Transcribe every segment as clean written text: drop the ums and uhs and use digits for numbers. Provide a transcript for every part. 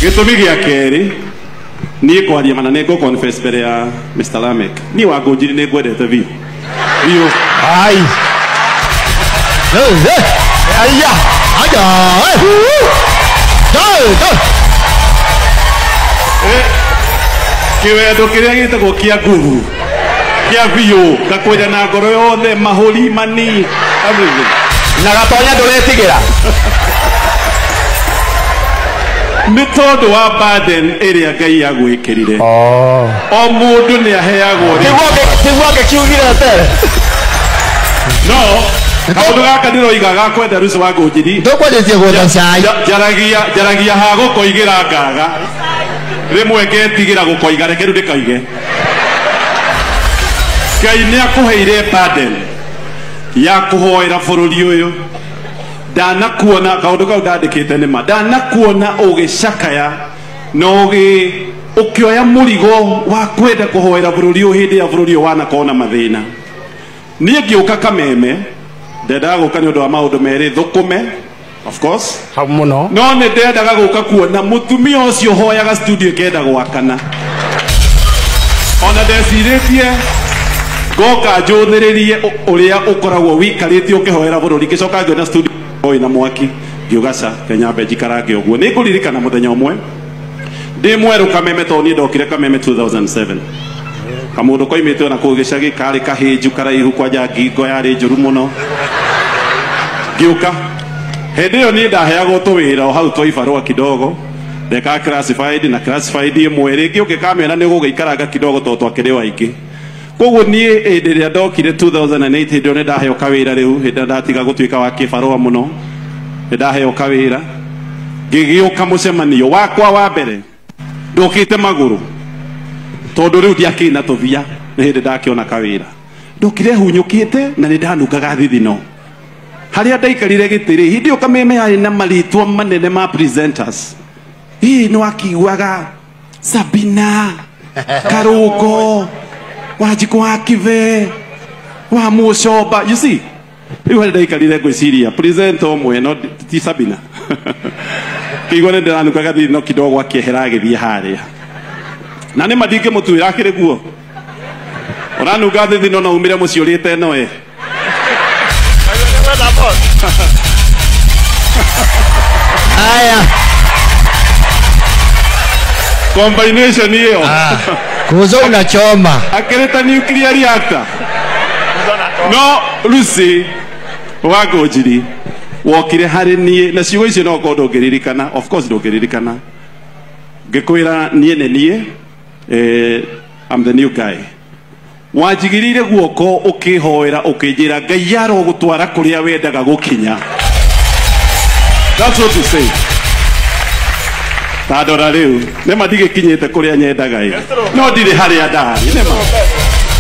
Gĩtũmi gĩa kerĩ, niĩ kwaria mana nĩ ngũ confess mbere ya Mr. Lamek. Niĩ Wangũnjiri nĩ ngwendete biũ. Biũ. Ai. Aya. Aya. Go, go. Kĩwendo kĩrĩa gĩtagwo kĩa nguvu. Kĩa biũ. Ngakwenda na ngoro yothe, mahũri, mani, everything. Na gatonya ndũretigĩra. Nĩ tondũ wa burden ĩrĩa Ngai agwĩkĩrire. O mũndũ nĩ aheagwo. Kĩguo ngĩkiugire tene. No, kaũndũ gaka ndĩroiga gakwenda Lucy Wangũnjiri. Ndũkwanjĩtie gwetha cai. Njaragia ha gũkoigĩra ngaga. Rĩmwe ngetigĩra gũkoiga, reke rĩu ndĩkoige. Ngai nĩ akũheire burden ya kũhoera bũrũri ũyũ. Ndanakuona kaũndũ kau ndandĩkĩte nĩ ma. Ndanakuona ũgĩcakaya na ũkĩoya mũrigo wa kwenda kũhoera bũrũri ũyũ hĩndĩ ya bũrũri ũyũ wanakorwo na mathĩna. Niĩ ngĩũka Kameme, ndendaga gũka nĩ ũndũ wa maũndũ merĩ, thũkũme, of course. Hau mũno. No nĩ ndendaga gũka kuona mũtumia ũcio ũhoyaga studio ĩkenda gwakana. Ona ndecirĩtie ngoka njũthĩrĩrie ũrĩa ũkoragwo wĩikarĩte ũkĩhoera bũrũri, ngĩcoka ngĩona studio ĩna mwaki, ngiuga ca kenyambe njikarange ũguo. Nĩ ngũririkana mũthenya ũmwe ndĩ mwerũ Kameme, tondũ niĩ ndokire Kameme 2007. Kamũndũ koimĩte ona kũu gĩcagi, karĩ kahĩnju karaihu kwanja ngingo yarĩ njũru mũno. Ngĩũka hĩndĩ ĩyo niĩ ndaheagwo tũwĩra o hau twa ibarũa kidogo, ndekaga classified na classified ĩmwe rĩngĩ ũngĩkamĩona nĩ ũgũgĩikaranga kidogo tondũ twakĩrĩ o aingĩ. Koguo niĩ hĩndĩ ĩrĩa ndokire 2008, hĩndĩ ĩyo nĩ ndaheo kawĩra rĩu, hĩndĩ ĩrĩa ndatiga gũtuĩka wa kĩbarũa mũno, nĩ ndaheo kawĩra. Ngĩgĩũka mũcemanio wakwa wa mbere, ndokĩte magũrũ tondũ rĩu ndiakĩrĩ na tũthia, nĩ hĩndĩ ndakĩona kawĩra. Ndokire hunyũkĩte na nĩ ndanungaga thithino. Harĩa ndaikarire gĩtĩ rĩ, hĩndĩ ĩyo Kameme yarĩ na marĩtwa manene ma presenters. Ĩ nĩ wakiugaga Sabina, Karũngo, Wanjikũ wa Kibe, wa Mũcomba, you see. Rĩu harĩa ndaikarire ngwĩciria presenter ũmwe no ti Sabina. Kĩigua nĩ ndĩranungaga thithino kidogo akĩehera agĩthiĩ harĩa. Na nĩ ma ndingĩmũtuĩra akĩrĩ guo. Ũranunga thithino no umĩre mũciĩ ũrĩte ĩno ĩ. Aya. Combination hiyo. Kuzo unachoma. Akileta nuclear reactor. No Lucy Wangũnjiri wokire harĩ niĩ na ciugo icio no korwo ndũngĩririkana, of course ndũngĩririkana. Ngĩkwĩra niĩ nĩ niĩ, I'm the new guy. Wanjigĩrĩire guoko ũkĩhoera ũkĩnjĩra Ngai arogũtwara kũrĩa wendaga gũkinya. That's what you say. Ta ndora rĩu, nĩ ma ndigĩkinyĩte kũrĩa nyendaga ĩ. No ndirĩ harĩa ndarĩ, nĩ ma.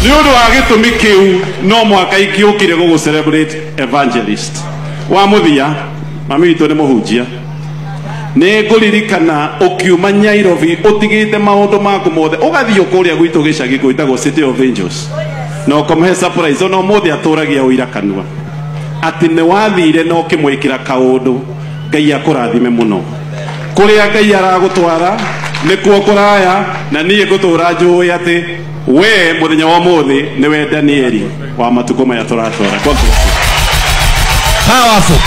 Nĩ ũndũ wa gĩtũmi kĩu no mwaka ingĩũkire gũgũ celebrate evangelist. Wa mũthia, mami witũ nĩ mũhunjia. Nĩ ngũririkana ũkiuma Nairobi ũtigĩte maũndũ maku mothe ũgathiĩ kũrĩa gwitũ gĩcagi gwĩtagwo City of Angels. Na ũkamũhe surprise ona ũmũthĩ atũragia ũira kanua. Atĩ nĩ wathire na ũkĩmwĩkĩra kaũndũ. Ngai akũrathime mũno. Kũrĩa Ngai aragũtwara nĩkuo kũraya, na niĩ ngũtũra njũĩ atĩ we mũthenya wa ũmũthĩ nĩwe Danieli wa matukũ maya tũratũra. God bless you. Powerful.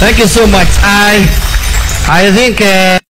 Thank you so much. I think